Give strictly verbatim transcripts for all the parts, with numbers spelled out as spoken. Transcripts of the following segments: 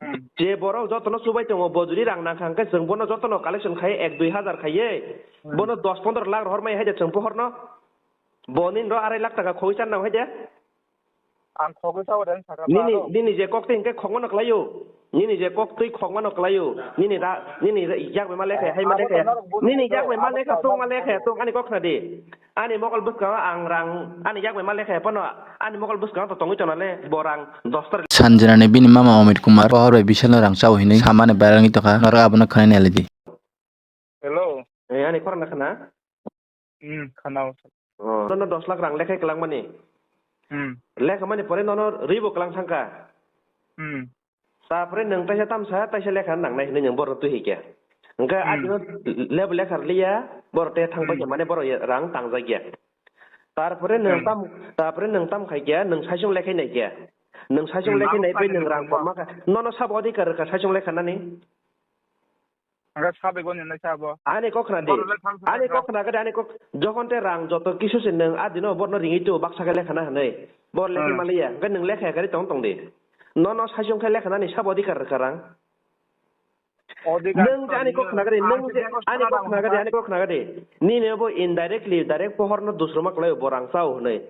Hmm. Je borok jotono chubai tongo, bo jodi rang nangkha hwnkhe chwng bono jotono collection khai ek dui hazar khaiye, hmm, bono dos pondro lakh rohor mai hai de chwng pohorno. Bo nini ro arai lakh taka khogwi chan nang hai de. Ang khogwi sao de, ang sakha nini, paro. Nini je kok twi hwnkhe khokmano kwlaio. Nini je kok twi khokmano kwlaio. Nini da, nini yak bai ma lekha, hai ma lekha. Nini yak bai ma lekha, tong ma lekha, tong ani kok khna di. Ani mokol bwskango ang rang, ani yak bai ma lekha phano, ani mokol bwskango to tongwi tonale, bo rang dos ta. Sanjana ni bini mama Amit Kumar pohor bai Bishal no rang chao hinwi samani bairangwi tokha, norok abono khwnai nai di. Hello. Eh, ani khorang na khna? Hmm, khna o. Oh. Nono dos lakh rang lekhai kwlangmani. Hmm. Lekhamani pore nono ribo kwlang thangkha. Hmm. Tapore nwng taisa tamsa, taisa lekha nangnai hinwi nwng borno twi hikya. Hwnkhe, hmm, adino lebo lekha rwliya, borok te thang paikha, hmm, mane borok rang tangjakya. Tarpore nwng, hmm, tam, tarpore nwng tam khaikya, nwng saichung lekhai naikya. Nwng saichung, hmm, lekhai naipai nwng rang konma kha. Nono sabo adhikar rwkha saichung lekha nani? Hwnkhe sabai goni nai sabo. Ani kok khna di. Borok le thang sa. Ani kok khna gade, ani kok. Jokhon te rang joto kisu se nwng adino borno ringwi tu baksa khe lekha na hwnwi. Bor lekha, hmm, maliya. Hwnkhe nwng lekha kari tong tong di. Nono saichung khe lekha nani sabo adhikar rwkha rang? Odhikar. Nwng je ani kok khna gade, nwng je ani kok khna gade, ani kok khna gade. Nini bo indirectly direct pohorno dusruma kwlai bo rang chao hwnwi.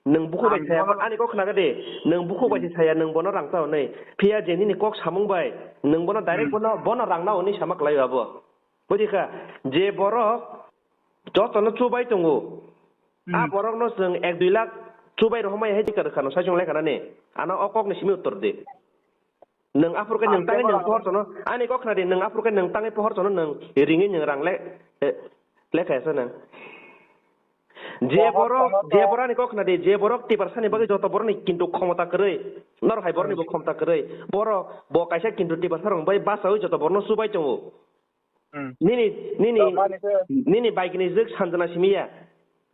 Nwng bukhuk bai saya, ani kok khna gade, nwng bukhuk bai saya, nwng bono rang chao hwnwi. Phiya je nini kok samung bai, nwng bono direct, hmm, bono, bono rang nao hwnwi sama kwlai abo. Buji kha, je borok jotono chubai tongo, hmm, a borokno chwng ek dui lakh chubai rohormai hai dikar khano saichung lekha nani. Ano o kokni simi uttor di. Nwng aphuru khe nwng tangwi nwng pohor sono, ani kok khna di, nwng aphuru khe nwng tangwi pohor sono nwng ringwi nwng rang le, eh, lekha ya sa nwng. Je borok, je borok ani kok khna di, je borok Tiprasani bagwi joto borokni kintu khomota kwrwi, norok hai borokni bo khomota kwrwi, borok bo kaisa kintu Tiprasarok bai bachaui joto borokno chubai tongo. Hmm. Nini, nini, nini bike ni jwk sanjana simi ya.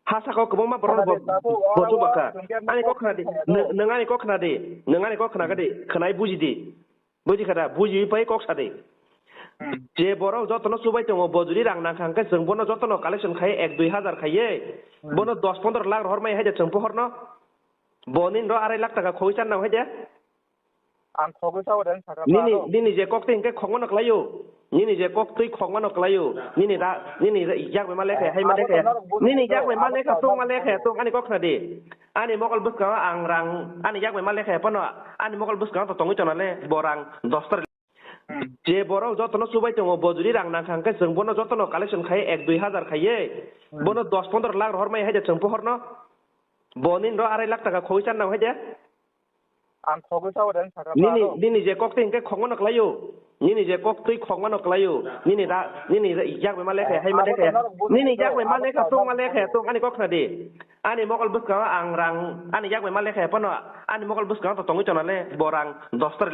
Ha saka o kwbangma borok bo, bo chubakha. Ani kok khna di, nwng, nwng ani kok khna di, nwng ani kok khna di, khwnai buji di. Buji kha da, buji pai kok sa di. Hmm. Je borok jotono chubai tongo, bo jodi rang nangkha hwnkhe chwng bono jotono collection khai ek dui hazar khaiye, hmm, bono dos pondro lakh rohor mai hai de chwng pohorno. Bo nini ro arai lakh taka khogwi chan nang hai de. Ang khogwi sao de, ang sakha paro. Nini, nini je kok twi hwnkhe khokmano kwlaio. Nini je kok twi khokmano kwlaio. Nini da, nini yak bai ma lekha, hai ma lekha. Nini yak bai ma lekha, tong ma lekha, tong ani kok khna di. Ani mokol bwskango ang rang, ani yak bai ma lekha phano, ani mokol bwskango to tongwi tonale, bo rang dos ta. Hmm. Je borok jotono chubai tongo, bo jodi rang nangkha hwnkhe chwng bono jotono collection khai ek dui hazar khaiye, hmm, bono dos pondro lakh rohor mai hai de chwng pohorno. Bo nini ro arai lakh taka khogwi chan nang hai de. Ang khogwi sao de, ang sakha paro. Nini, nini je kok twi hwnkhe khokmano kwlaio. Nini je kok twi khokmano kwlaio. Nini da, nini yak bai ma lekha, hai ma lekha. Nini yak bai ma lekha, tong ma lekha, tong ani kok khna di. Ani mokol bwskango ang rang, ani yak bai ma lekha phano, ani mokol bwskango to tongwi tonale, bo rang dos ta.